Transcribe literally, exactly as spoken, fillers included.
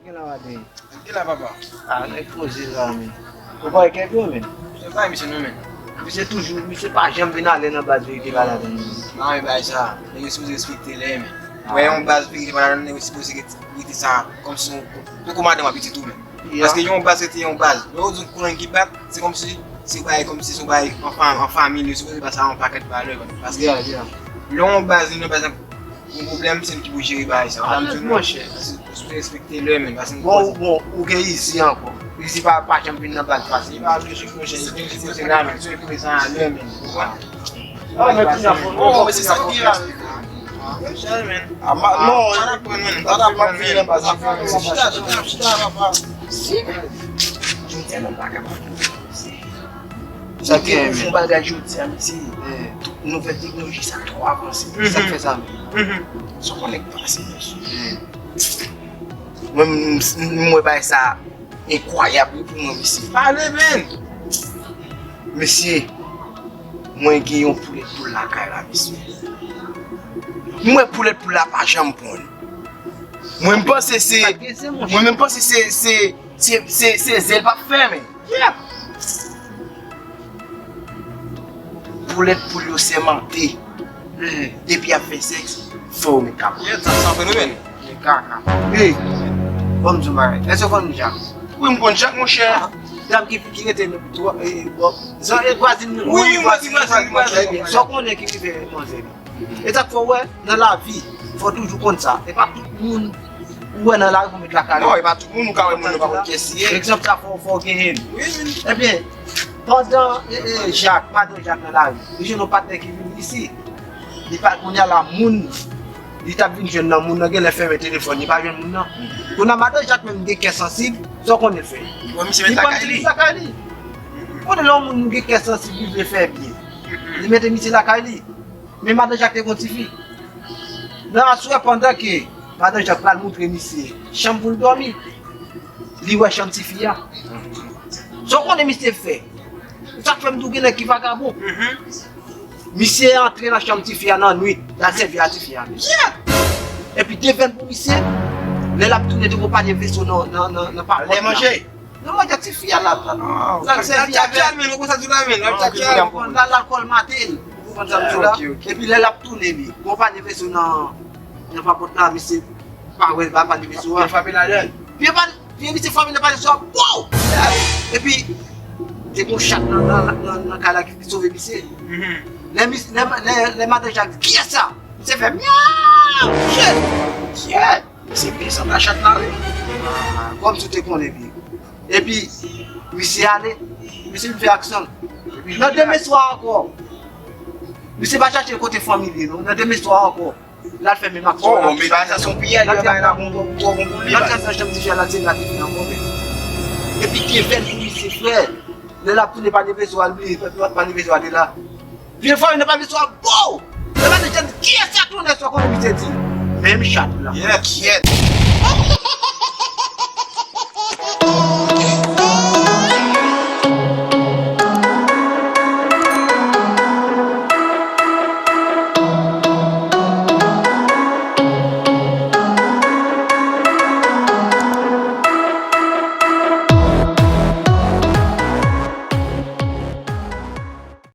Gen la maten. Gen la, papa. Ah, nèg poze la, men. Ou pa gen byen, men. Se pa misye non, men. Misye toujou, misye pa janm vin ale nan baz verite pa ladan non. Ah, men bagay sa, nèg yo sipoze respekte lè, men. Wè yon baz verite pa ladan, nèg yo sipoze rete sa kòmsi yon poko madanm apitit ou, men. Paske yon baz rete yon baz. Lè ou di yon konnen ki bat, se kòmsi se yon bagay, kòmsi se yon bagay an fam-, an fanmi, yo sipoze ba sa yon pakèt valè, men. Paske lè yon baz vin nan baz yon pwoblèm, se li ki pou jere bagay sa. Ou konprann, monchè? Ou sipoze respekte lè, men, paske bon, bon, ou gen Izi ankò. Izi pa, pa janm vin nan baz pase. Li pa vle jwe, monchè, li vin jwe kote la, men, se prezan a lè, men. Ou konprann? Ah, men kounye a fò, oh, men se sa ki la. Ah, ma, non, pa nan pran, men, pa nan pran, men. Chita, chita, chita, papa. Si, men. Jodi a, nou pa kapab. Sa ki yon bagay jodi a, mesye. Nouvèl teknoloji sa twò avanse. Sa k fè sa menm? Sa w konnen k pase, mesye. Mwen, m, m, m wè bagay sa enkwayab wi pou mwen, mesye. Pale, men! Mesye, mwen gen yon poulèt poul lakay la, mesye. M wè poulèt poul la pa janm ponn. Mwen, m panse se, mwen, m panse se, se, se, se, se zèl p ap fèmen. Poulèt poul yo sèmante. Depi y ap fè sèks, fò yo met kaka. Yè, sa, sa yon fenomèn. Men kaka. Hey, ban m di w yon bagay. Èske w konn Jak? Wi, m konn Jak, monchè. Dam ki, ki rete nan, e, bò, zan, e, vwazin nou. Wi, wi, vwazin, vwazin, vwazin. Sa w konnen ki rive manzè li? E sa k fè w wè, nan lavi, fò w toujou konn sa. E pa tout moun ou wè nan lari pou met lakay li. Non, e pa tout moun ou ka wè moun nan pa konn kiyès li ye. Egzanp sa, fò, fò w genyen l. Wi, wi. Ebyen, pandan, e, e, Jak, madan Jak nan lari, li jwenn yon patnè ki vin isi. Li pa, kounye a la, moun, li t ap vin jwenn nan, moun nan genlè fèmen telefòn, li pa jwenn moun nan. Kounye a, madan Jak menm gen kè sansib, sa w konnen l fè? Li pran misye met lakay li. Konnen lè yon moun gen kè sansib, li vle fè byen. Li mete misye lakay li. Men madan Jak te gon tifi. Nan aswè, pandan ke madan Jak pral moutre misye chanm pou l dòmi, li wè chanm tifi a. Sa w konnen misye fè? Sa k fè m di w gen nèg ki vagabon. Misye antre nan chanm tifi a nan nwit, l al sèvi a tifi a, mesye. Epi devèn pou misye, lè l ap tounen, te gon panye veso nan, nan, nan, nan papòt la. Lè manje. Non, mwen, tifi a la, la, la, l ap tchatcha, men, ou konn sa di la, men, l ap tchatcha. L al, l al kòlmate l. Ou konprann sa m di la? Epi lè l ap tounen, li, gon panye veso nan, nan papòt la, misye pa wè, pa panye veso a. Pye frape ladan l. Pye pa, pye misye frape nan panye veso a, wow! Epi, te gon chat nan, nan, nan, nan kay la ki sove misye. Lè mis-, lè, lè, lè madan Jak di, "Kiyès sa?" Misye fè, "Myaw! Shit! Shit!" Misye peye san ta chat la, wi. Ah, kòmsi w te konnen, wi. Epi, misye ale, misye vin fè aksyon l. Nan demen swa ankò, misye pa chache kote fanmi li ye, non. Nan demen swa ankò, l al fè menm aksyon la. Oh, men bagay sa se yon piyaj, bagay la bon, twò bon pou li. L al fè chanm tifi a, l al sèvi a tifi a ankò, men. Epi, devèn pou misye, frè. Lè l ap tounen panye veso a, li bliye, panye veso a te la. Vye fwa, li nan panye veso a, bow! Lè madan Jak di, "Kiyès sa tounen?" Sa w konnen misye di? Menm chat la. Yeah, kyèt.